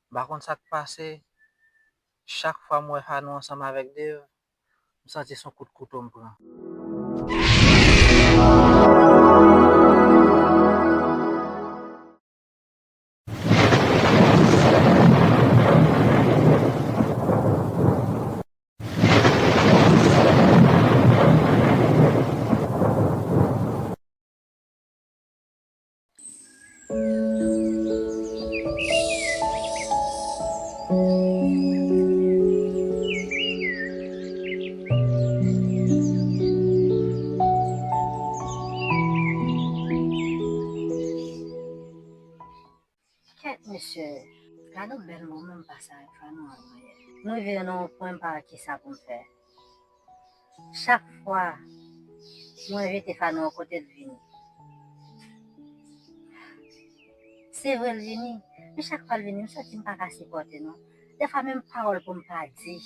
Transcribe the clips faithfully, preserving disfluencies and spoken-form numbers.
M pa konn sa k pase, chak fwa m wè Fanon ansanm avèk Dave, m santi se yon kout kouto m pran. Kèt mesye, gade yon bèl moman m pase avèk Fanon an yè. M rive nan yon pwen m pa wè kisa pou m fè. Chak fwa mwen envite Fanon yon kote, l vini. Se vre l vini, men chak fwa l vini, m santi m pa ka sipòte non. Dèfwa menm pawòl pou m pa di.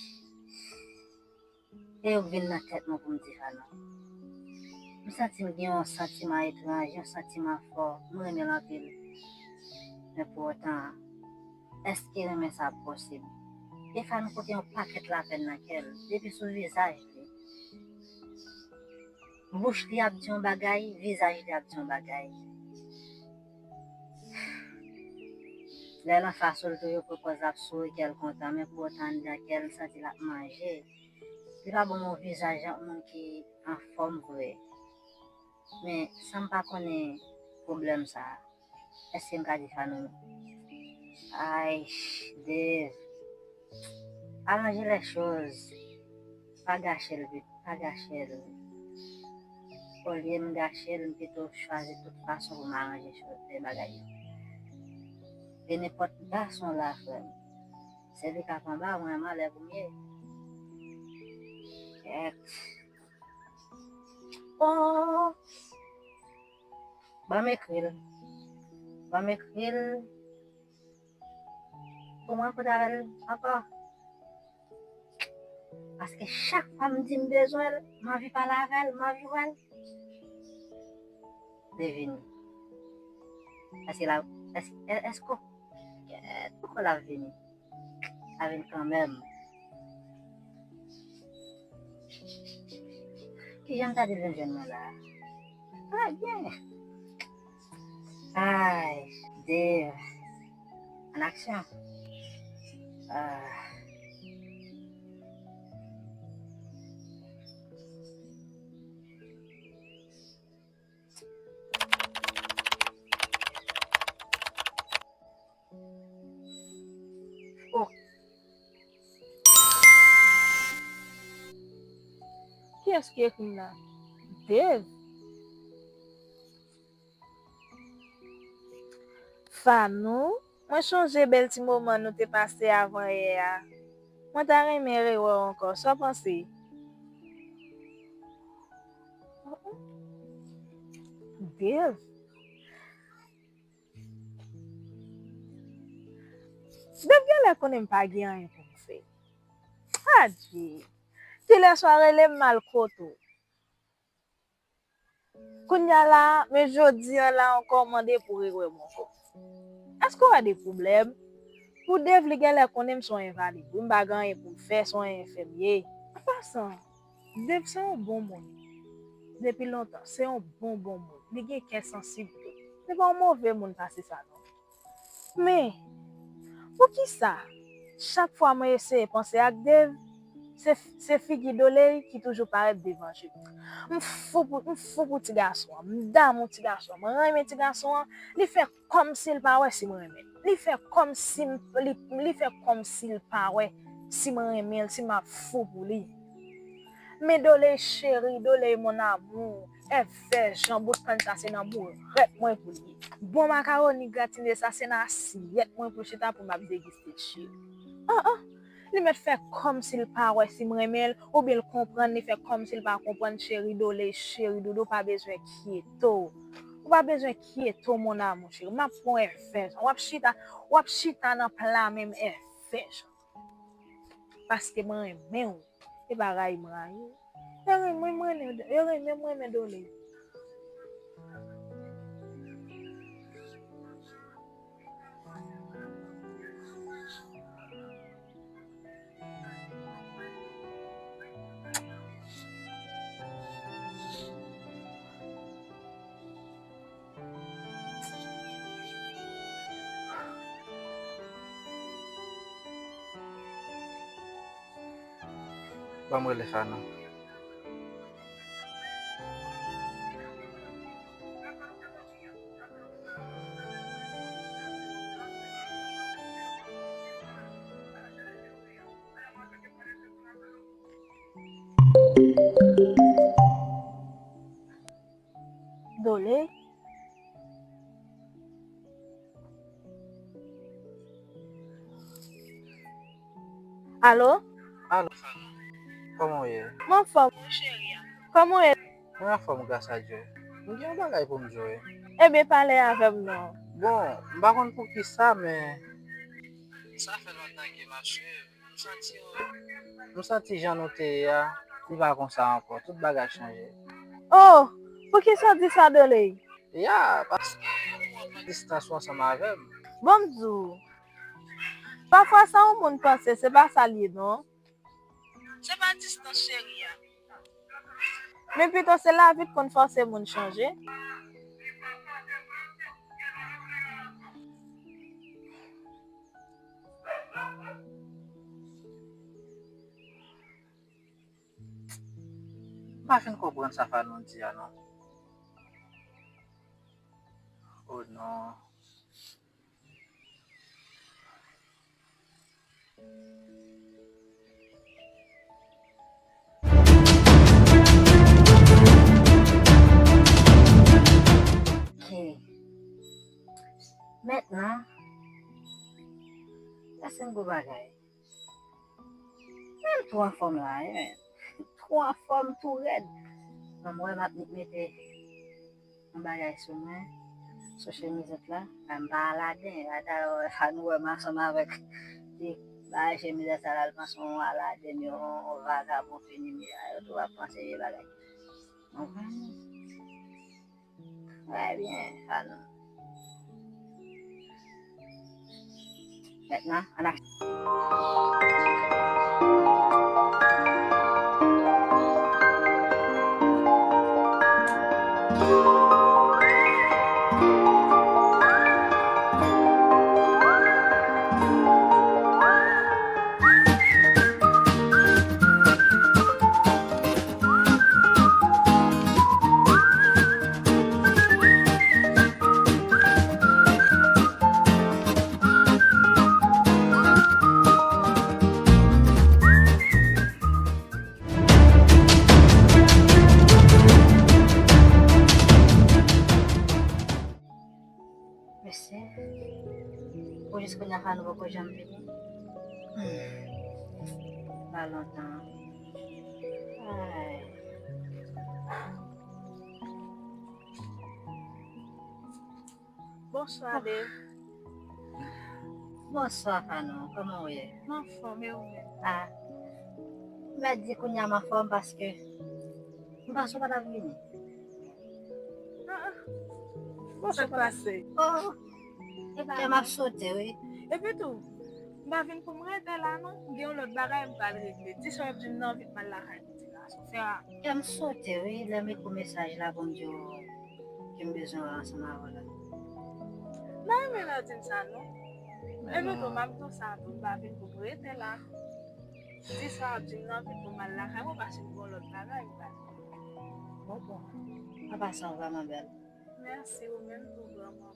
E yo k vin nan tèt mwen pou m di Fanon. M santi m gen yon santiman etranj, yon santiman fò. M renmen l anpil. Men pou otan, èske renmen sa ap posib? E Fanon pote yon pakèt lapèn nan kè l, depi sou vizaj li. Bouch li ap di yon bagay, vizaj li ap di yon bagay. Lè l anfas ou, l toujou pran pòz l ap souri, kè l kontan, men pou otan anndan kè l, m santi l ap manje. Li pa ban m yon vizaj yon moun ki anfòm vre. Men, san m pa konnen pwoblèm sa a, èske m ka di Fanon? Ay, Dave. Aranje lè choz. Pa gache l, pa gache l. Olye m gache l, m pito chwazi tout fason pou m aranje choz, fè bagay yo. E nenpòt gason la, frè m. Se li k ap anba, mwen m anlè pou m ye. Kèt. Oh! Ban m ekri l. Ban m ekri l. Pou mwen kote avè l ankò. Paske chak fwa m di m bezwen l, m anvi pale avè l, m anvi wè l. Li vini. Èske la, èske, èske, èske l ap vini? Avèl kanmenm. Kijan m ta di l vin jwenn mwen la a? Trè byen. Ay, Dave. An aksyon. Ah. Oh. Kiyès ki ekri m la? Dave? Fanou, mwen chonje bèl ti moman nou te pase avan yè a. Mwen ta renmen rewè w ankò. Sa w panse? Dave? Dave genlè konnen m pa gen anyen pou m fè. Adje! Kilès w a rele m m al kote w? Kounye a la, men jodi a la ankò, w mande pou rewè m ankò. Èske w wè de pwoblèm? Pou Dave, li genlè konnen m se yon envalid. Wi, m pa gen anyen pou m fè, se yon enfèm m ye. An pasan, Dave se yon bon moun. Depi lontan, se yon bon, bon moun. Li gen kè sansib tou. Li pa yon move moun pase sa, non. Men, poukisa chak fwa mwen eseye panse ak Dave, se, se figi Doley ki toujou parèt devan je m? M fou pou, m fou pou ti gason an, m damou ti gason an, mwen renmen ti gason an, li fè kòmsi l pa wè si m renmen l. Li fè kòmsi m, li, li fè kòmsi l pa wè si m renmen l, si m ap fou pou li. Men Doley cheri, Doley mon amour, èvè jan bout kann sa se nan bourèt mwen pou l ye. Bon makawoni gratine sa se nan asyèt mwen pou l chita pou m ap degiste l cheri. An an, li mèt fè kòmsi l pa wè si m renmen l, oubyen l konprann, li fè kòmsi l pa konprann cheri Doley, cheri doudou, pa bezwen kyete w. Ou pa bezwen kyete w mon amour cheri, m ap pran w èvè jan, w ap chita, w ap chita nan pla men m èvè jan. Paske mwen renmen w. E pa rayi m rayi w. Yo renmen m renmen, yo renmen m renmen Doley. Ban m rele Fanou. Dole. Alo? Alo, Fanou. Kòman w ye? M anfòm, wi, cheri. Kòman w ye? Mwen anfòm, gras a Dye. M gen yon bagay pou m di w, wi. Ebyen, pale avè m non. Bon, m pa konn poukisa, men sa fè lontan ke m ap swiv. M santi, m santi jan nou te ye a, li pa konsa ankò. Tout bagay chanje. Oh, poukisa w di sa, Dole? Ya, paske ou pran distans ou ansanm avè m. Bon, m di w, pafwa sa yon moun panse, se pa sa l ye non. Se pa distans, cheri a. Men pito se lavi k konn fòse moun chanje. M pa fin konprann sa Fanon di a non. Oh non. Ok. Mentnan, sa se yon gwo bagay. Men m tou anfòm la, wi, men. Tou anfòm, tou rèd. Bon, m wè m ap mete yon bagay sou mwen, sou chemizèt la. A, m pa Aladen, a, talè w wè Fanou wè m ansanm avèk ti bagay chemizèt sa la, l panse yon Aladen, yon vagabon fini, men yo tou ap panse vye bagay. Trè byen, Fanon. Mentnan, ann al. Mesye, pou jis kounye a Fanou poko janm vini. Hmm. Pa lontan. Ay. Bonswa, Dave. Bonswa, Fanon. Kòman w ye? M anfòm, e ou menm? A, m mèt di kounye a m anfòm paske m panse w pa t ap vini. Ah, ah. Bon, sa k pase? Oh, kè m ap sote, wi. Epi tou, m pa vin pou m rete la, non. M gen yon lòt bagay m pral regle. Di sa w ap di m nan, vit m al lakay m ti gason. Fè a. Kè m sote, wi, lè m ekri w mesaj la pou m di w ke m bezwen wè ansanm avè w la. M pa renmen lè w di m sa, non. Epi tou, m ap di w sa tou, m pa vin pou m rete la. Di sa w ap di m nan, vit pou m al lakay mwen, paske m gen yon lòt bagay m pral regle. Bon, bon. An pasan, w vrèman bèl. Mèsi, ou menm tou, vrèman.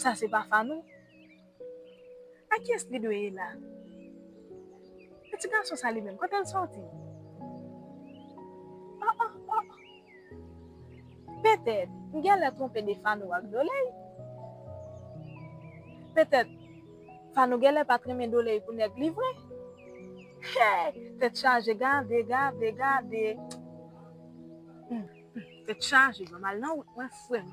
Sa se pa Fanou? A kiyès li dwe ye la? E ti gason sa li menm, kote l sòti? Oh, oh, oh. Petèt, m genlè twonpe de Fanou ak Doley. Petèt, Fanou genlè pa t renmen Doley pou nèg li vre. Hey, tèt chaje, gade, gade, gade. Hmm, hmm, tèt chaje, ban m al nan wout mwen, frè m.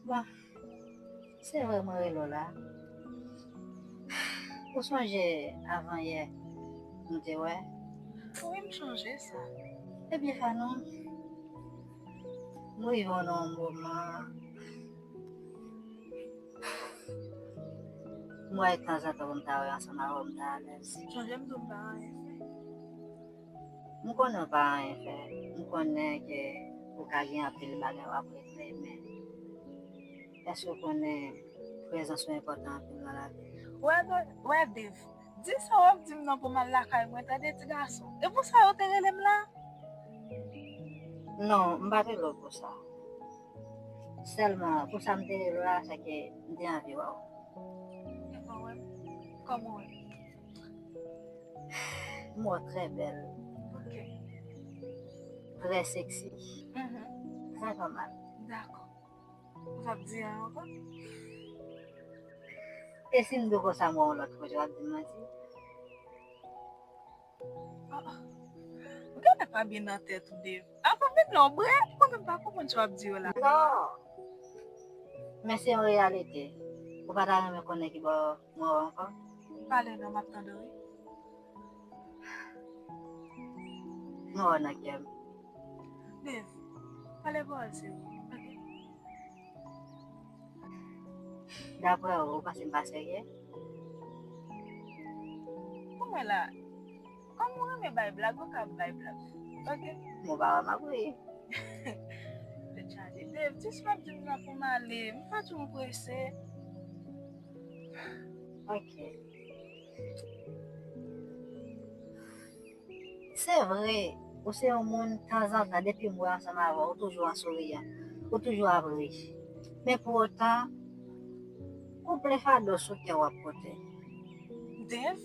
Bon, se vre mwen rele w la. Ou sonje avan yè nou te wè? Wi, m sonje sa. Ebyen, Fanon, nou rive nan yon moman, m wè tanzantan pou m ta wè ansanm avè w, m ta alèz. Sonje m di w m pa anyen fè. M konnen w pa anyen fè. M konnen ke ou ka gen anpil bagay w ap regle, men èske w konnen prezans ou enpòtan anpil nan lavi m? Wè, wè, Dave, di sa w ap di m nan pou m al lakay mwen, tande, ti gason. E pou sa yo te rele m la? Non, m pa te rele w pou sa. Sèlman, pou sa m te rele w la, se ke m te anvi wè w. E kòman w wè m? Kòman w wè m? M wè w trè bèl. Ok. Trè sexy. Mhm. Trè pa mal. Dakò. Ou p ap di anyen ankò? E si m di w konsa m wè w yon lòt kote, w ap di m manti? Oh, oh. Ou genlè pa byen nan tèt ou, Dave. Apa vin lonbre, mwen menm pa konprann sa w ap di yo la. Non. Men se yon reyalite. Ou pa ta renmen konnen ki bò mwen wè w ankò? Pale non, m ap tande w, wi. Mwen wè w nan kè m. Dave, pale pawòl serye, ok? Daprè ou, ou panse m pa serye? Pou mwen la, kòm ou renmen bay blag, ou ka bay blag. Ok? Mwen pa wè m ap ri. Tèt chaje. Dave, jis pa di m nan pou m ale. M pa di w m prese. Ok. Se vre, ou se yon moun, tanzantan, depi m wè ansanm avè w, ou toujou an souriyan, ou toujou ap ri. Men pou otan, ou plen fado sou kè w ap pote. Dave?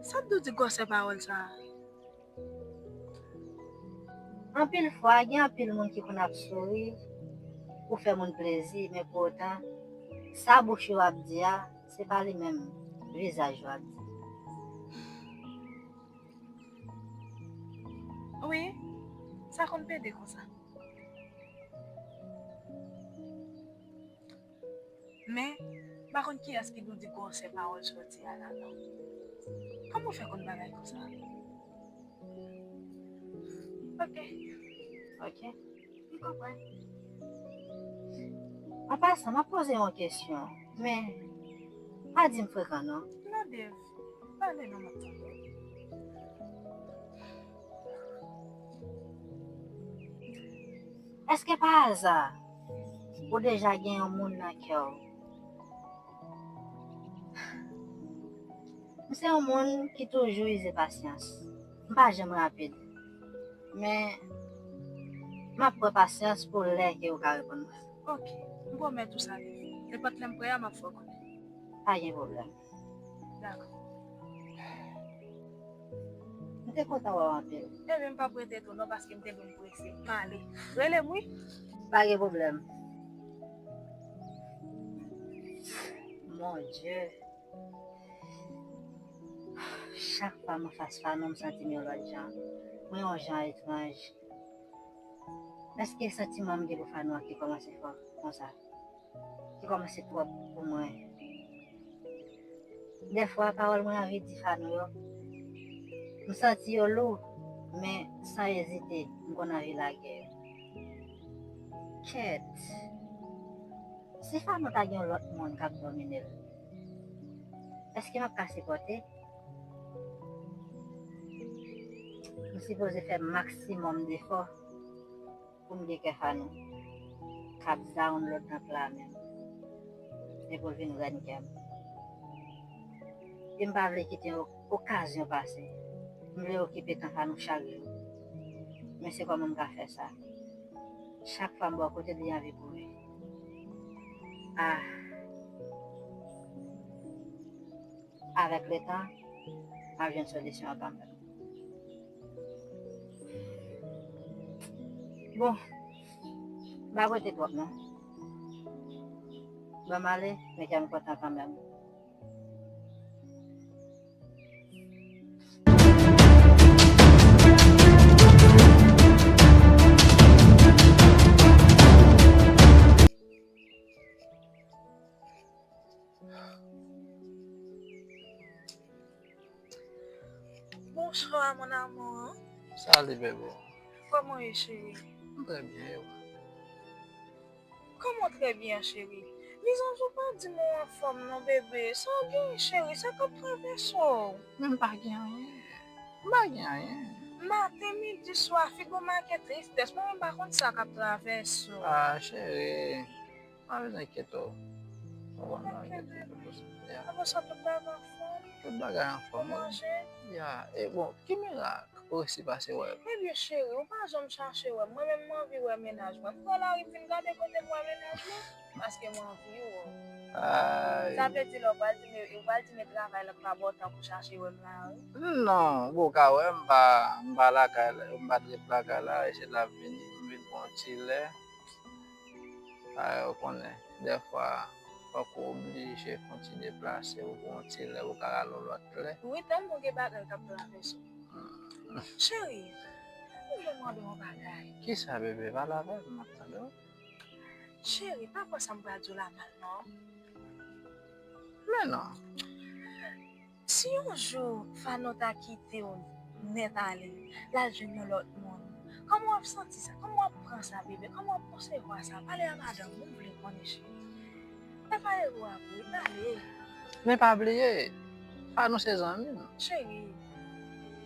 Sa k dou di gwosè pawòl sa a? Anpil fwa, gen anpil moun ki konn ap souri pou fè moun plezi, men pou otan, sa bouch yo ap di a, se pa li menm vizaj yo ap di. Wi, sa konn pede konsa. Men, m pa konn kiyès ki dou di gwosè pawòl sa w di a la, non. Kòman w fè konn bagay konsa? Ok. Ok. M konprann. An pasan, m ap poze yon kesyon, men pa di m frekan, non. Non, Dave. Pale non, m ap tande w. Èske pa aza ou deja gen yon moun nan kè w? M se yon moun ki toujou ize pasyans. M pa janm rapid. Men, m ap pran pasyans pou lè ke ou ka reponn mwen. Ok, m pwomèt ou sa, Dave. Nenpòt lè m prè a, m ap fè w konnen. Pa gen pwoblèm. Dakò. M te kontan wè w anpil. Ebyen, m p ap rete tou non, paske m te dwe m prese. M ale. Rele m, wi. Pa gen pwoblèm. Mon Dye. Chak fwa mwen fas Fanon, m santi m yon lòt jan. Mwen yon jan etranj. Èske santiman m gen pou Fanon an ki kòmanse fò konsa? Ki kòmanse twòp pou mwen? Dèfwa, pawòl mwen anvi di Fanon yo, m santi yo lou, men san ezite, m konn anvi lage yo. Kèt! Si Fanon ta gen yon lòt moun k ap domine l, èske m ap ka sipòte? M sipoze fè maksimòm defò pou m gen kè Fanon k ap download nan pla men m, epi l vin rèn kè m. E m pa vle kite o-, okazyon pase. M vle okipe tan Fanon chak jou. Men se kòman m ka fè sa? Chak fwa m bò kote l, li anvi kouri. Ah. Avèk letan, m ap jwenn solisyon an kanmenm. Bon, m p ap rete twòp non. Ban m ale, men kè m kontan kanmenm. Bonsoir, mon amour. Salut, bébé. Kòman w ye, cheri? M trè byen, e ou? Kòman w trè byen, cheri? Mizanjou pa di m ou anfòm non, bebe. Sa w gen, cheri? Sa k ap travèse w? Men m pa gen anyen. M pa gen anyen. Maten, midi, swa, figi w make tristès. Mwen menm pa konn sa k ap travèse w. Ah, cheri. Pa bezwen enkyete w. Ou konn pa enkyete w pou sa. Ya. Apre sa, tout bagay anfòm? Tout bagay anfòm, wi. Ou manje? Ya. E bon, ki mirak ou resi pase wè m? Ebyen, cheri, ou pa janm chache wè m. Mwen menm, m anvi wè mennaj mwen. M pran lari, m vin gade kote m wè mennaj mwen. Paske m anvi wè w. Ay. Sa vle di lè w pral di m, ou pral di m travay la pa ba w tan pou chache wè m la, wi. Non, bon, ou ka wè m pa, m pa lakay la, m pa t ret lakay la, e se la m vini, m vin pran yon ti lè. Ay, ou konnen, dèfwa, fòk ou oblije fè yon ti deplase, ou pran yon ti lè, ou ka rale yon lòt lè. Wi, tèlman gen bagay k ap travèse w. Hmm. Cheri, m vle mande w yon bagay. Kisa, bebe? Pale avè m, m ap tande w. Cheri, pa pran sa m pral di w la mal, non. Men non. Si yon jou Fano ta kite w nèt ale, l al jwenn yon lòt moun, kòman w ap santi sa? Kòman w ap pran sa, bebe? Kòman w ap konsevwa sa? Pale a madanm ou, m vle konnen, cheri. E pa ego a pou w pale. Men pa bliye, Fano se zanmi m. Cheri,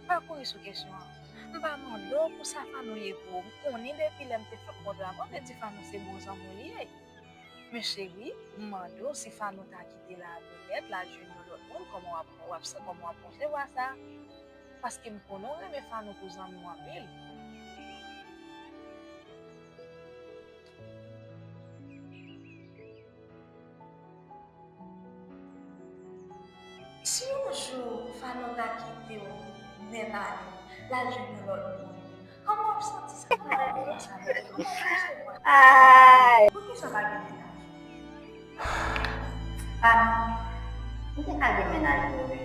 pa kouri sou kesyon an. M pa mande w pou sa Fano ye pou ou. M konnen depi lè m te fè kontra a, mwen te di Fano se bon zanmi w li ye. Men cheri, m mande w si Fano ta kite l ale nèt, l al jwenn yon lòt moun, kòman w ap, w ap, kòman w ap konsevwa sa? Paske m konnen w renmen Fano pou zanmi w anpil. Si yon jou Fano ta kite w nèt ale, l al jwenn yon lòt moun, kòman w ap santi sa? Kòman w ap pran sa? Kòman w ap konsevwa sa? Ay! Poukisa w pa gen mennaj? Fano, ou te ka gen mennaj ou wi.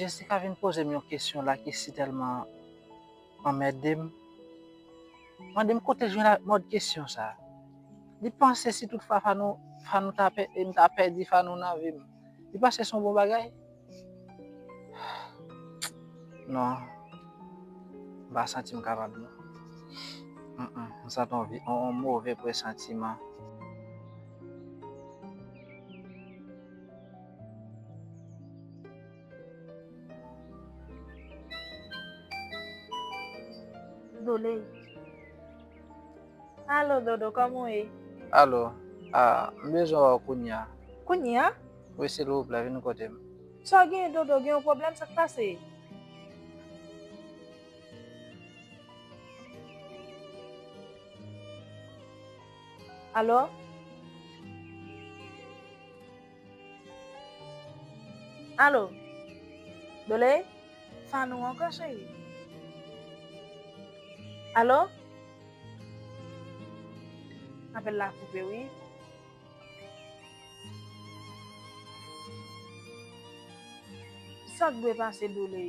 Jessica vin poze m yon kesyon la ki si tèlman anmède m. Mande m kote l jwenn mòd kesyon sa. Li panse si toutfwa Fano, Fano ta pè-, m ta pèdi Fano nan vi m, li panse se yon bon bagay? Non. M pa santi m kapab, non. Mm, mm. M santi yon vi-, yon, yon move presantiman. Dole. Alo, Dodo, kòman w ye? Alo, ah, m bezwen wè w kounye a. Kounye a? Wi, silvouplè, vin kote m. Sa w genyen, Dodo? Gen yon pwoblèm, sa k pase? Alo? Alo? Dole? Fano ankò, cheri? Alo? Apèl la koupe, wi. Sa k dwe pase, Dole?